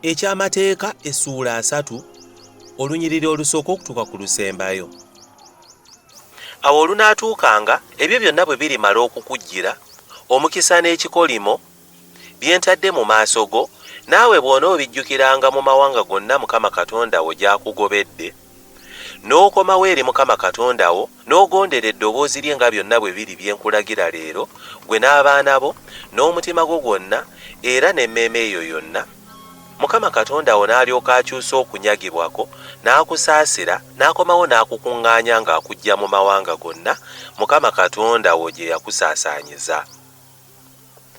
Eky'Amateeka essuula 30, olunyiriri olusooka okutuuka ku lusembayo. Awo olunaatuukanga, ebyo byonna bwe birimala okukujjira, omukisa n'ekikolimo, bye ntadde mu maaso go, naawe bw'onoobijjukiranga mu mawanga gonna Mukama Katonda wo gy'akugobedde, N'okomawo eri Mukama Katonda wo, n'ogondera eddoboozi lye nga byonna bwe biri bye nkulagira leero, ggwe n'abaana bo, n'omutima gwo gwonna era n'emmeeme yo yonna, Mukama Katonda wo n'alyoka akyusa okunyagibwa kwo, n'akusaasira, n'akomawo n'akukuŋŋaanya ng'akuggya mu mawanga gonna Mukama Katonda wo gye yakusaasaanyiza.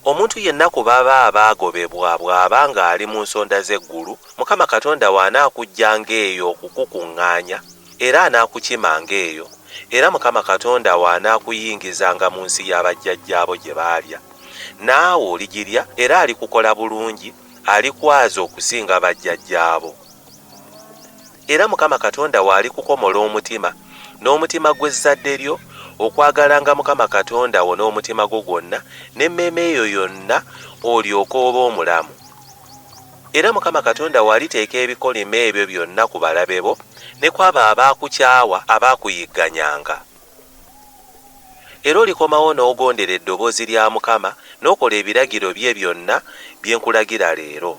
Omuntu yenna ku baba abaagobebwa bw'aba ng'ali mu nsonda z'eggulu, Mukama Katonda wo anaakuggyanga eyo okukukuŋŋaanya, era anaakukimanga eyo, era Mukama Katonda wo anaakuyingizanga mu nsi ya bajjajjaabo gye baalya, naawe oligirya, era alikukola bulungi, alikwaza okusinga bajjajjaabo. Era Mukama Katonda wo alikukomola omutima, n'omutima gw'ezzadde lyo, okwagalanga Mukama Katonda wo n'omutima gwo gwonna n'emmeeme yo yonna, olyoke obe omulamu. Era Mukama Katonda wo aliteeka ebikolimo ebyo byonna ku balabe bo, ne ku abo abaakukyawa abaakuyigganyanga. Era olikomawo n'ogondera eddoboozi lya Mukama, n'okola ebiragiro bye byonna bye nkulagira leero.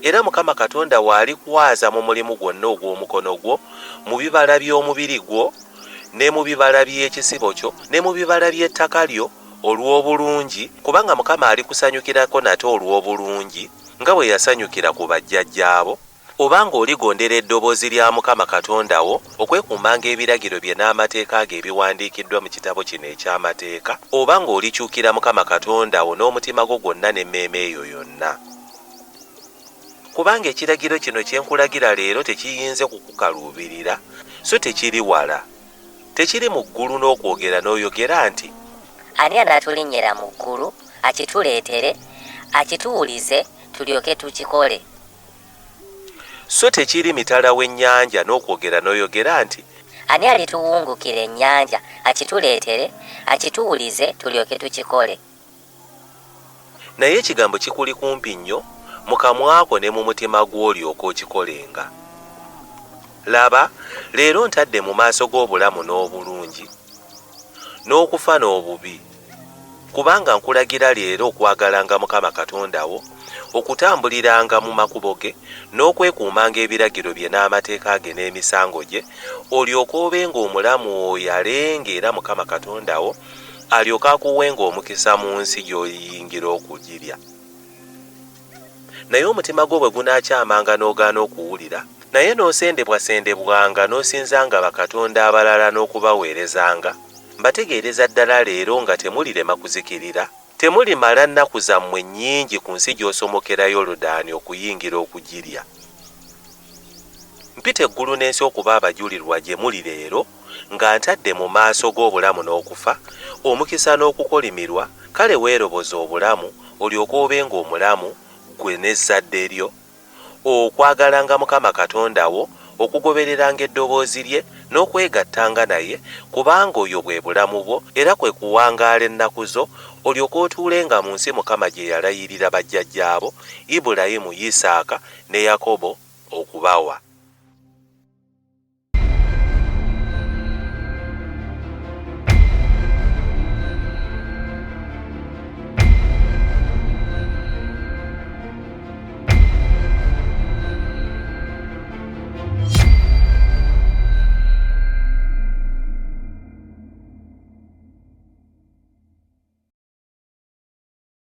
Era Mukama Katonda wo alikwaza mu mulimu gwonna ogw'omukono gwo, mu bibala by'omubiri gwo, ne mu bibala by'ekisibo kyo, ne mu bibala by'ettaka lyo, olw'obulungi, kubanga Mukama alikusanyukirako nate olw'obulungi, nga bwe yasanyukira ku bajjajjaabo, Oba ng'oligondera eddoboozi lya Mukama Katonda wo, okwekuumanga ebiragiro bye n'amateeka ge ebiwandiikiddwa mu kitabo kino eky'amateeka, oba ng'olikyukira Mukama Katonda wo n'omutima gwo gwonna n'emmeeme yo yonna. Kubanga ekiragiro kino kye nkulagira leero tekiyinze kukukaluubirira, so tekiri wala. Tekiri mu ggulu n'okwogera n'oyogera nti. Ani anaatulinnyira mu ggulu akituleetere, akituwulize, tulyoke tukikole? So tekiri mitala w'ennyanja n'okwogera n'oyogera nti. Ani alituwungukira ennyanja akituleetere, akituwulize, tulyoke tukikole? Naye ekigambo kikuli kumpi nnyo, mu kamwa ko ne mu mutima gwo olyoke okikolenga. Laba, leero ntadde mu maaso go obulamu n'obulungi, n'okufa n'obubi. Kubanga nkulagira leero okwagalanga Mukama Katonda wo, okutambuliranga mu makubo ge, n'okwekuumanga ebiragiro bye n'amateeka ge n'emisango gye, olyoke obenga omulamu oyalenga era Mukama Katonda wo alyoke akuwenga omukisa mu nsi gy'oliyingira okugirya. Naye omutima gwo bwe gunaakyamanga n'ogaana okuwulira, naye n'osendebwasendebwanga n'osinzanga bakatonda abalala n'okubaweerezanga, mbategeereza ddala leero nga temulirema kuzikirira, temulimala nnaku zammwe nnyingi ku nsi gy'osomokera Yoludaani okuyingira okugirya. Mpita eggulu n'ensi okuba abajulirwa gye muli leero, nga ntadde mu maaso go obulamu n'okufa, omukisa n'okukolimirwa, kale weeroboze obulamu, olyoke obenga omulamu, ggwe n'ezzadde lyo, okwagalanga Mukama Katonda wo, okugobereranga eddoboozi lye, n'okwegattanga naye, kubanga oyo bwe bulamu bwo, era kwe kuwangaala ennaku zo, olyoke otuulenga mu nsi Mukama gye yalayirira bajjajjaabo, Ibulayimu, Isaaka, ne Yakobo, okubawa.